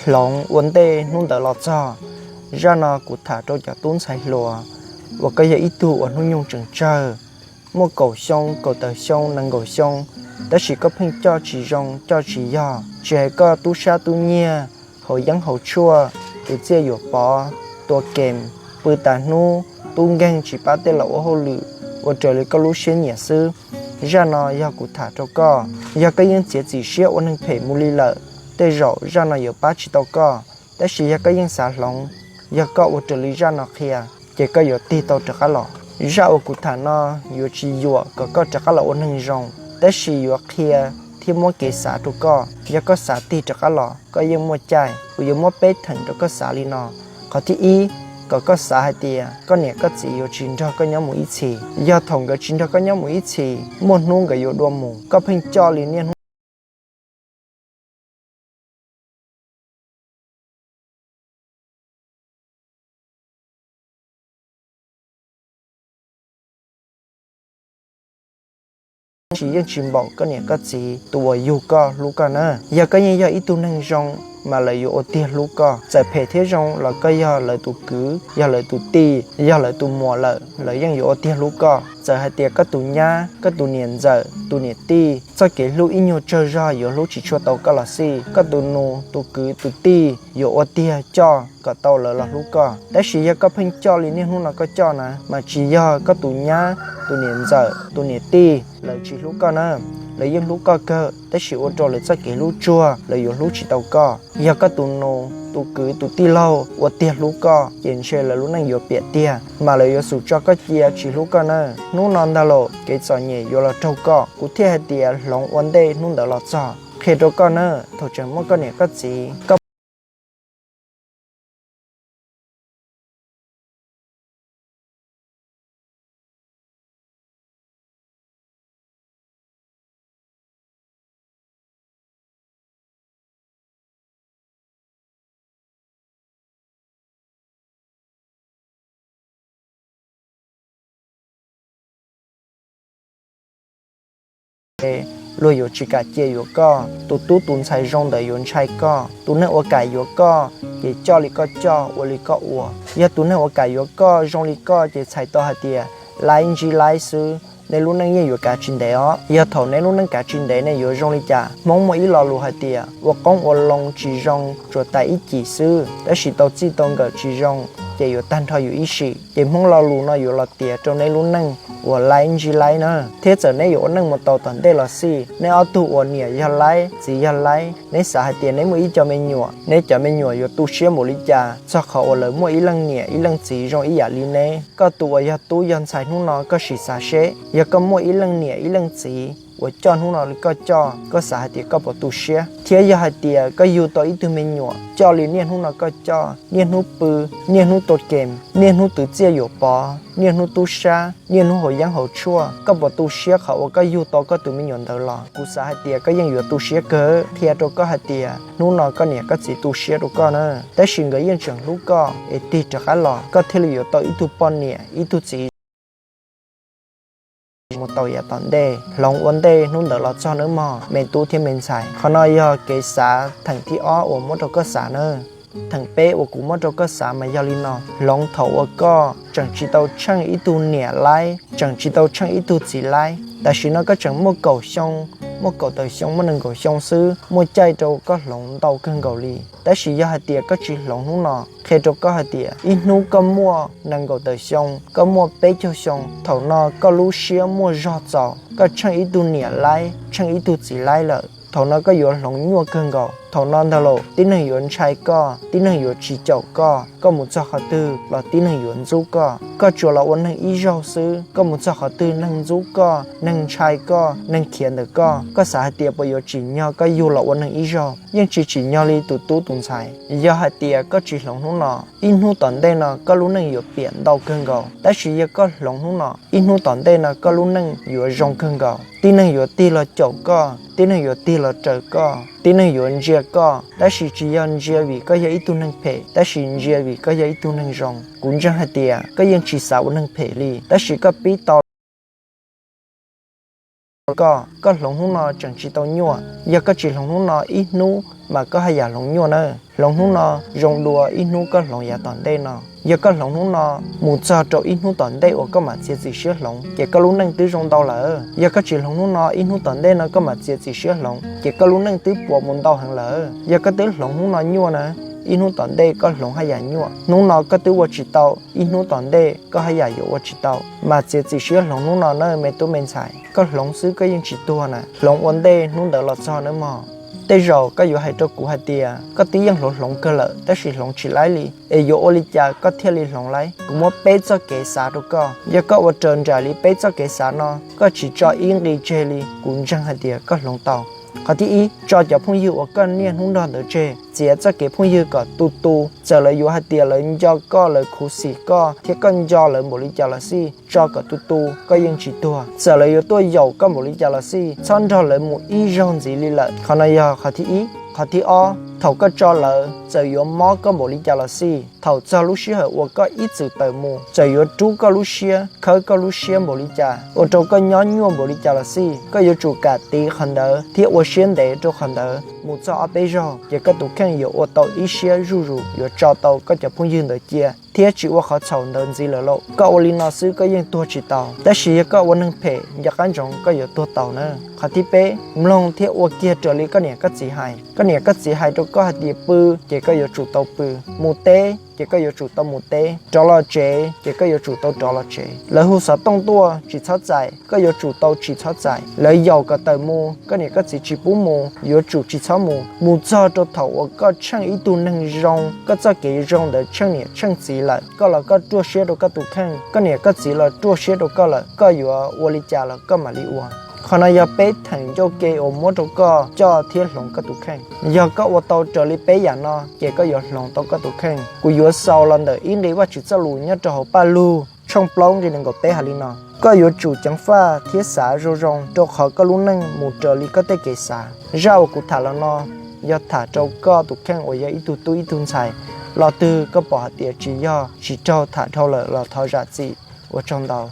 Hloov ua ntej hnub ntawd los txog, zaj no kuv tham rau cov tub ntxhais hluas uas koj yog ib tug uas hnub nyoog tseem tsawg, muaj kaum xyoo, kaum tawm xyoo, nees nkaum xyoo, tab sis koj pheej coj tsis zoo coj tsis yog, tsis hais koj tub sab tub nyiag, haus yeeb haus tshuaj, tus txiaj yuam pov, tua kem, pw tas hnub, tub nkeeg tsis pab tej laus ua hauj lwm, ua raws li koj lub siab nyiam xwb. Zaj no yog kuv tham rau koj. Yog koj yeej txiav txim siab ua neeg phem mus li lawm, tej zaum zaj no yuav pab tsis tau koj. Tab sis yog koj yeej xav hloov, yog koj ua raws li zaj no qhia, ces koj yuav tig tau rov qab los. Zaj uas kuv tham no yuav tsis yuam kom koj rov qab los ua neeg zoo, tab sis yuav qhia thiab muab kev xav rau koj. Yog koj xav tig rov qab los, koj yeej muaj caij, kuv yuav muab peb theem rau koj xav li no. Qhov thib ib, kom koj xav hais tias koj niam koj txiv yuav tsis nrog koj nyob mus ib txhis. Yog thaum nkawd tsis nrog koj nyob mus ib txhis, muaj hnub nkawd yuav dua mus, koj pheej coj li niaj hnub tsis yeej tsis npaum koj niam koj txiv tus uas yug koj hlub koj na. Yog koj yeej yog ib tug neeg zoo, mas lawv yuav ua tiag hlub koj. Txawm phem thiab zoo los koj yog lawv tus kwv, yog lawv tus tij, yog lawv tus muam lawm, lawv yeej yuav ua tiag hlub koj. Txawm hais tias koj tus nyab, koj tus niam ntxawm, tus niam tij, txoj kev hlub ib nyuag tsawg zog yuav hlub tsis tshua tau koj los xij, koj tus nus, tus kwv, tus tij yuav ua tiag coj kom tau lawv los hlub koj. Tab sis yog koj pheej coj li niaj hnub no koj coj na, mas tsis yog koj tus nyab, tus niam ntxawm, tus niam tij lawv tsis hlub koj na, lawv yeej hlub koj kawg, tab sis ua rau lawv txoj kev hlub tsuag, lawv yuav hlub tsis tau koj. Yog koj tus nus, tus kwv, tus tij laug ua tiag hlub koj, ces ntshe lawv lub neej yuav piam tiag, mas lawv yuav xub tso koj cia tsis hlub koj na. Hnub no ntag los kev txom nyem yuav los raug koj, kuv thiaj hais tias hloov ua ntej hnub ntawd los txog. Qhia rau koj na, thaum tseem muaj koj niam koj txiv, koj luag yuav tsis kam cia yuav koj. Tus tub tus ntxhais zoo ntawd yuav ntshai koj. Tus neeg uas kam yuav koj, ces coj li koj coj, ua li koj ua. Yog tus neeg uas kam yuav koj zoo li koj, ces txhais tau hais tias laib ntsib laib xwb, neb lub neej yeej yuav kav tsis ntev os. Yog thaum neb lub neej kav tsis ntev, nej yuav zoo li cas? Hmoob muaj ib lo lus hais tias ua qoob ua loo tsis zoo, tsuas tas ib cim xwb, tab sis tau txij tau nkawm tsis zoo, ces yuav tag nrho yus ib sim. Ces Hmoob lo lus no yuav los tiav rau neb lub neej uas laib ntsib laib na. Thiab txawm neb yuav ua neej mus tau tom ntej los xij, neb ob tug uas niam yog laib, txiv yog laib, neb xav hais tias neb muaj ib co me nyuam, neb cov me nyuam yuav tu siab npaum li cas txog qhov uas lawv muaj ib leej niam ib leej txiv zoo ib yam li neb? Koj tus uas yog tub yog ntxhais hnub no koj sim xav seb, yog koj muaj ib leej niam ib leej txiv uas coj hnub no li koj coj, koj xav hais tias koj puas tu siab? Thiab yog hais tias koj yug tau ib tug me nyuam coj li niaj hnub no koj coj, niaj hnub pw, niaj hnub tua kem, niaj hnub twv txiaj yuam pov, niaj hnub tub sab, niaj hnub haus yeeb haus tshuaj, koj puas tu siab qhov uas koj yug tau koj tus me nyuam ntawd los? Kuv xav hais tias koj yeej yuav tu siab kawg. Qhia rau koj hais tias hnub no koj niam koj txiv tu siab rau koj na, tab sis nkawd yeej tseem hlub koj es tig rov qab los, koj thiaj li yuav tau ib tug poj niam ib tug txiv mus tau yav tom ntej. Hloov ua ntej hnub ntawd los txog nawb mog me tub thiab me ntxhais. Qhov no yog kev xav theem thib ob uas muab rau koj xav na. Theem peb uas kuv muab rau koj xav mas yog li no: hloov thaum uas koj tseem tsis tau tsheej ib tug niam laib, tseem tsis tau tsheej ib tug txiv laib. Tam sim no koj tseem muaj kaum xyoo, muaj kaum tawm xyoo, muaj nees nkaum xyoo xwb, muaj caij rau koj hloov ntau kawg nkaus li. Tab sis yog hais tias koj tsis hloov hnub no, qhia rau koj hais tias ib hnub koj muaj nees nkaum tawm xyoo, koj muaj peb caug xyoo, thaum no koj lub siab muaj zog txaus, koj tsheej ib tug niam laib, tsheej ib tug txiv laib lawm. Thaum no koj yuav hloov nyuaj kawg nkaus. Thaum no ntag los tib neeg yuav ntshai koj, tib neeg yuav tsis caum koj. Koj mus txog qhov twg los tib neeg yuav ntxub koj. Koj tsuas los ua neeg ib zaug xwb, koj mus txog qhov twg neeg ntxub koj, neeg ntshai koj, neeg khiav ntawm koj, koj xav hais tias puas yuav tsim nyog koj yug los ua neeg ib zaug? Yeej tsis tsim nyog li tus tub tus ntxhais. Yog hais tias koj tsis hloov hnub no, ib hnub tom ntej no koj lub neej yuav piam ntau kawg nkaus. Tab sis yog koj hloov hnub no, ib hnub tom ntej no koj lub neej yuav zoo kawg nkaus. Tib neeg yuav tig los caum koj, tib neeg yuav tig los raws koj, tib neeg yuav ntsia koj, tab sis tsis yog ntsia vim koj yog ib tug neeg phem, tab sis ntsia vim koj yog ib tug neeg zoo. Kuv ntseeg hais tias koj yeej tsis xav ua neeg phem li, tab sis koj pib tau rau koj. Koj hloov hnub no tseem tsis tau nyuaj, yog koj tsis hloov hnub no ib hnub mas koj haj yam hloov nyuaj na. Hloov hnub no zoo dua ib hnub koj hloov yav tom ntej no. Yog koj hloov hnub no mus txog rau ib hnub tom ntej uas koj mam txiav txim siab hloov, ces koj lub neej twb zoo ntau lawm. Yog koj tsis hloov hnub no ib hnub tom ntej no koj mam txiav txim siab hloov, ces koj lub neej twb puas mus ntau heev lawm. Yog koj twb hloov hnub no nyuaj na, ib hnub tom ntej koj hloov haj yam nyuaj. Hnub no koj twb ua tsis tau, ib hnub tom ntej koj haj yam yuav ua tsis tau. Mas txiav txim siab hloov hnub no na me tub me ntxhais, koj hloov xwb koj yeej tsis tuag na, hloov ua ntej hnub ntawd los txog nawb mog. Tej zaum koj yuav hais rau kuv hais tias koj twb yeej hloov hloov kawg lawm tab sis hloov tsis laib li, es yuav ua li cas koj thiaj li hloov laib? Kuv muab peb txoj kev xav rau koj, yog koj ua raws nraim li peb txoj kev xav no, koj tsis tso ib nqi tseg li, kuv ntseeg hais tias koj hloov tau. Qhov thib ib, tso cov phooj ywg uas koj niaj hnub nrog ntawd tseg, txiav txoj kev phooj ywg kom tu tu. Txawm lawv yuav hais tias lawv nco koj, lawv khuv xim koj thiab koj nco lawv npaum li cas los xij, tso kom tu tu, koj yeej tsis tuag. Txawm lawv yuav tuaj yaum koj npaum li cas los xij, txhob nrog lawv mus ib zaug ntxiv li lawm. Qhov no yog qhov thib ib. Qhov thib ob, thaum koj tso lawv txawm yuav mob koj npaum li cas los xij, thaum txog lub sij hawm uas koj ib txwm tawm mus, txawm yuav rub koj lub siab, khawb koj lub siab npaum li cas, ua rau koj nyob nyuaj npaum li cas los xij, koj yuav tsum kam tiv qhov ntawd thiab ua siab ntev rau qhov ntawd mus txog ob peb zaug, ces koj tus kheej yuav ua tau ib siab zuj zus, yuav tso tau koj cov phooj ywg ntawd cia thiab tsis ua qhov txhaum ntawd ntxiv lawm lauj. Koj ua li no xwb koj yeej tuag tsis tau, tab sis yog koj ua neeg phem nco qab ntsoov koj yuav tuag tau na. Qhov thib peb, mloog thiab ua kiag raws li koj niam koj txiv hais. Koj niam koj txiv hais rau koj hais tias pw, ces koj yuav tsum tau pw, mus teb, ces koj yuav tsum tau mus teb, rov los tsev, ces koj yuav tsum tau rov los tsev. Lawv hu xov tooj tuaj tsis txhob txais, koj yuav tsum tau tsis txhob txais. Lawv yaum kom tawm mus, koj niam koj txiv tsis pub mus, yuav tsum tsis txhob mus, mus txog rau thaum uas koj tsheej ib tug neeg zoo, koj txoj kev zoo ntawd tsheej niam tsheej txiv lawm, koj los koj ruaj siab rau koj tus kheej, koj niam koj txiv los ruaj siab rau koj lawm, koj yuav ua li cas los koj mam li ua. Qhov no yog peb theem ncauj ke uas muab rau koj coj thiab hloov koj tus kheej. Yog koj ua tau raws li peb yam no, ces koj yuav hloov tau koj tus kheej. Kuv yuav xaus los ntawm ib nqi Vajtswv txoj lus nyob rau hauv Pajlug tshooj plaub nqi nees nkaum peb hais li no: Koj yuav tsum ceev faj thiab xav zoo zoo, rau qhov koj lub neej mus raws li koj tej kev xav. Zaj uas kuv tham los no yog tham rau koj tus kheej uas yog ib tug tub ib tug ntxhais. Los twg koj pom hais tias tsis yog, tsis raug tham dhau lawm los thov zam txim. Ua tsaug ntau.